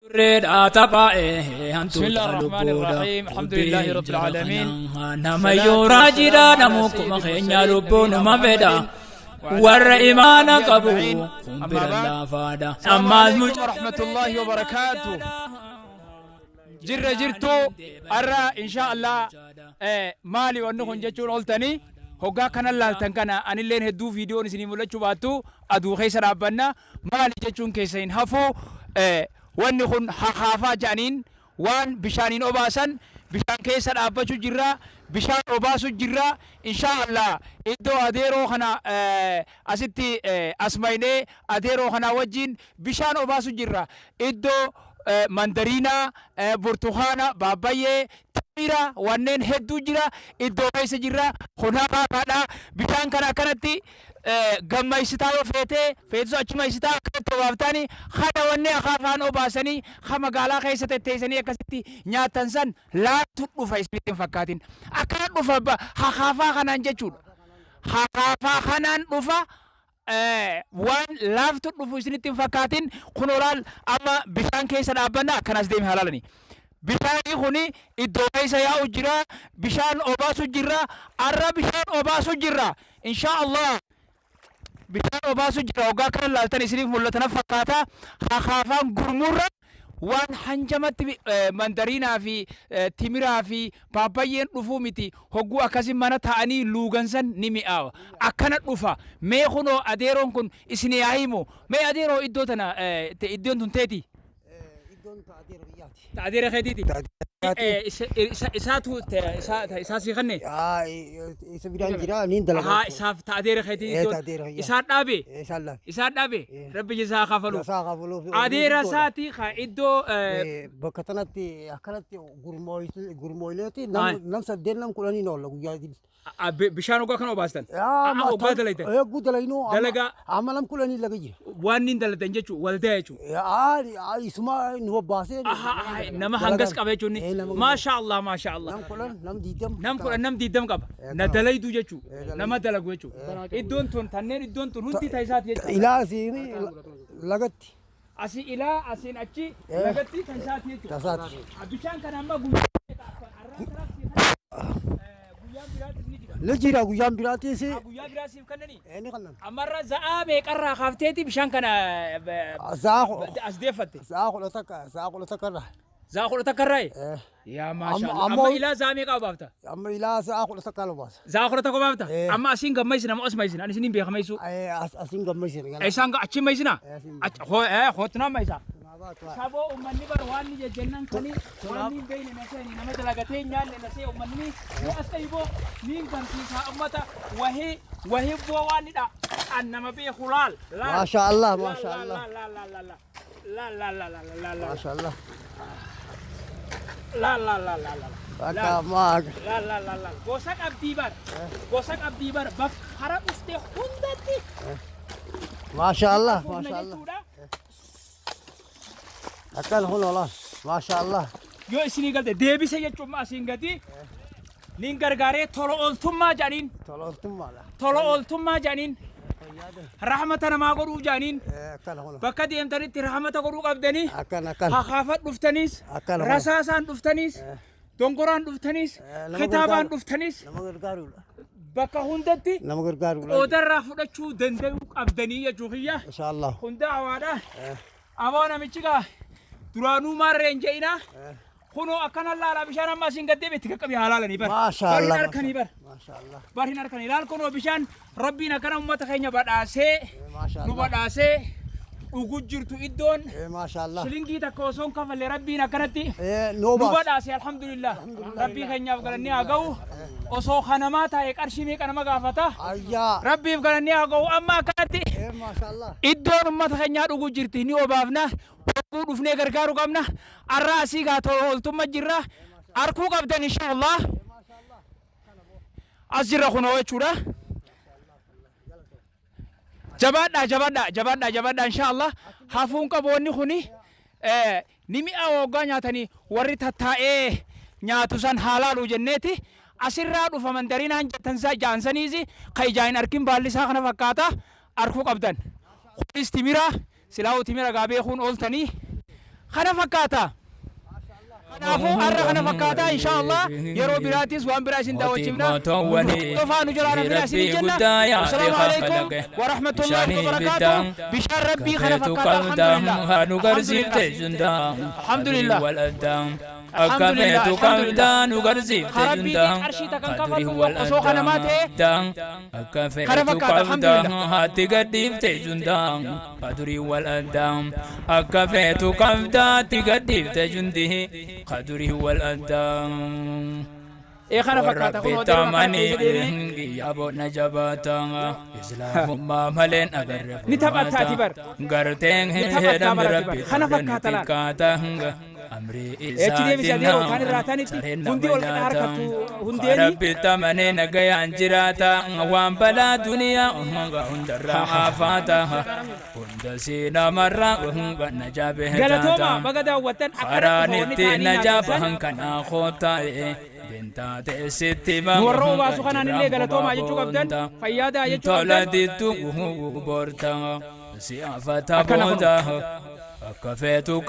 بسم الله الرحمن الرحيم الحمد لله رب العالمين. Namayyuu raajiidha namu kuma keenya lubbuun nama fedha. Warra imaana qabu kun bira laafaadha. Ammaas عليكم ورحمة الله وبركاته. Jirra jirtu arra insha Allah maali wanni kun jechuun ooltanii hoggaa kana laaltan kana anilleen hedduu viidiyoon isinii mul'achuu baattu aduu keessa dhaabbanna maali jechuun keessa hin hafu. Wanni kun hakaafaa jedhaniin waan bishaaniin obaasan bishaan keessa dhaabbachuu jirra, bishaan obaasu jirra. Insha Allah iddoo adeeroo kana asitti asmaynee adeeroo kana wajjin bishaan obaasu jirra. Iddoo mandariinaa, burtukaana, baabbayyee, timira wanneen hedduu jira, iddoo keessa jirra. Kun hakaafaadha. Bishaan kana akkanatti gammaysitaa yoo feetee feetus achi maysitaa akkanatti obaaftaani kana wanneen akaafaan obaasanii ha magaalaa keessa tetteessanii akkasitti nyaattan san laattu dhufa isinitti hin fakkaatin. Akkana dhufa hakaafaa kanaan jechuudha. Hakaafaa kanaan dhufa, waan laaftu dhufu isinitti hin fakkaatin. Kun olaal amma bishaan keessa dhaabbanna akkanas deeme halaalani. Bishaanii kuni iddoo keessa yaa'u jira, bishaan obaasu jira, arra bishaan obaasu jira. Insha Allah bishaan obaasu jira. Hoggaa kana laaltan isiniif mul'atana fakkaata. Hakaafaan gurmurra waan hanjamatti mandariinaa fi timiraa fi paappayyeen dhufuu miti. Hogguu akkasi mana ta'anii luugan san ni mi'aawa, akkana dhufa. Mee kunoo adeeroon kun isin yaa himu. Mee adeeroo, iddoo tana iddoon tun teeti? Iddoon adeera biyyaati. Ta adeera keetiiti? Isaatu isaa sii kanne? Isa biraan jira niin dalagaa. Haa, isaaf ta adeera keetii. Ee, iddoon ta adeera kiyyaa. Isaan dhaabe. Isaan laafe. Isaan dhaabe. Rabbi isaa kafalu. Isaa kafaluu fi Adeera isaati ka iddoo Bakka tanatti akkanatti gurmooyleeti nam saddeet nam kudhaniin oolla guyyaa idil. Bishaan hoggaa kana obaastan? Hoggaa dalaytan? Eegguu dalaynuu. Dalagaa. Amma nam kudhanii laga jira. Waan niin dalatan jechuun waldaa jechuun. Isuma nu bobbaasee. Nama hangas qaba jechuun. Maasha Allah, maasha Allah. Nam 10, nam 20. Nam 10, nam 20 qaba. Na dalayduu jechuun. Nama dalagu jechuun. Iddoon tun tanneen iddoon tun hundi ta isaati jechuudha. Ilaa asiin lagatti. Asii ilaa asiin achi lagatti ta isaati jechuudha. Tasaati. Bishaan kana amma guyyaa guyyaan biraatis ni jira. Ni jira guyyaan biraatis. Guyyaa biraa siif kennanii? Ni kannan. Ammarra za'aa meeqarraa kaafteeti bishaan kana as deeffatte? Sa'a 11, sa'a 11 irraa. Sa'a 11 irraa? Yaa maasha Allah. Amma ilaa sa'a meeqa obaafta? Amma ilaa sa'a 11 obaasa. Sa'a 11 obaafta? Amma asiin gammaysina moo as maysina? Ani isiniin beekamaysu. Asiin gammaysina. Isaan achi maysina? Hootunaa maysa. Saboo uummanni bar waan ni jejjennan kani waan ni beeyne na seeni nama dalagatee nyaanne na see uummanni ni as ta'iboo niin barsiisaa ummata wahii wahii boo waan ni dha an nama beeku laal laal. Maasha Allah, maasha Allah. Laal laal laal laal laal laal laal laal laal. Maasha Allah. Laal laal laal laal laal. Bakka maa. Laal laal laal laal, gosa qabdii bar, gosa qabdii bar, bakka hara dhuftee hundatti. Maasha Allah, maasha Allah. Jechuudha. Akkan kun olaan. Maasha Allah. Yoo isinii galte deebise jechuun asiin gadi niin gargaaree tola ooltummaa jedhaniin. Tola ooltummaadha. Tola ooltummaa jedhaniin, rahmata namaa godhuu jedhaniin. Akkana kun. Bakka deemtanitti rahmata godhuu qabdanii. Akkana akkana. Hakaafat dhuftaniis, Akkana kun. Rasaasaan dhuftaniis, dongoraan dhuftaniis, Nama kitaabaan dhuftaniis, Nama gargaaruudha. Bakka hundatti Nama gargaaruudha. Qoodarraa fudhachuu danda'uu qabdanii jechuu kiyya. Insha Allah. Hunda hawaadha. Aboo namichi gaa duraanuu maarreen je'ina. Kunoo akkana laala, bishaan amma asiin gad deebi'e itti qaqqabi haa laalanii bar. Maasha Bar hin Allah. harkanii bar. Maasha Allah. Bar hin harkanii. Laal kunoo bishaan rabbiin akkana uummata keenya badhaasee Maasha nu Allah. badhaasee dhugu jirtu iddoon. Maasha Allah. Shilingii takka osoo hin kafalle rabbiin akkanatti Noo nu baas. Badhaase, alhamdulillah. Rabbii keenyaaf galanni haa ga'u. Osoo kanamaa taa'e qarshii meeqa nama gaafata? Ayyaa. Rabbiif galanni haa ga'u, amma akkanatti Maasha Allah. Iddoon uummata keenyaa dhuguu jirti, ni obaafna. Dhuguu dhufnee gargaaruu qabna. Arraa asii gaa tola ooltummaa jirra, arkuu qabdan. Insha Allah as jirra kunoo jechuudha. Jabaadhaa, jabaadhaa, jabaadhaa, jabaadhaa. Insha Allah hafuun qaboonni kuni ni mi'a waggaa nyaatanii warri tattaa'ee nyaatu san haa laalu jenneeti. Asirraa dhufa mandarinaan jettan jaansaniis ka ijaan hin arkin baalli isaa kana fakkaata, arkuu qabdan. Kunis timira, silaa'u timira gaa beekuun ooltanii. Kana fakkaata. Kanaafuu har'a kana fakkaata, insha Allah yeroo biraatis waan biraa isin daawwachiifna. Qofaa nu jalaa nafina isin jenna. Assalaamu alaikum wa rahmatullahi wa barakaatuh. Bishaan Rabbii kana fakkaata, alhamdulillah. Nu garsiifte jundaa. Alhamdulillah. Waladdaa. Akka feetu qabdaa nu garsiifte jundaa. Qarshii takkan kafaltu osoo kanamaa ta'e. Akka Kana feetu fakkaata, qabdaa alhamdulillah. haati gadhiifte jundaa. Kadurii wal addaa. Akka feetu qabdaa haati gadhiifte jundii. Kadurii wal addaa. Ee, kana fakkaata kun Rabbi odeeroo kana tamanii keessa deemee. yaaboo na jabaata islaamummaa maleen agarre. Ni taphattaati bar. Garteen Ni taphattaa hedhamni barati Rabbi bar. Kana fakkaata laal. xiqqaata amrii Achi deebisi adeeroo kaan irraa tanitti hundi ol qixa harkattu hundeeni. Rabbi tamanee nagayaan jiraata, waan balaa duniyaa hundarraa haafaata, hunda siinamarraa najaa Galatooma, beektaata. Baga daawwattan akka Karaan ittiin najaa bahan kanaa kootaa'e bintaate sitti. Nu warra obaasu kanaan illee galatoomaa jechuu qabdan, fayyaadaa jechuu Tola qabdan. dittu boorta si afata Akkana kun. booda akka feetu.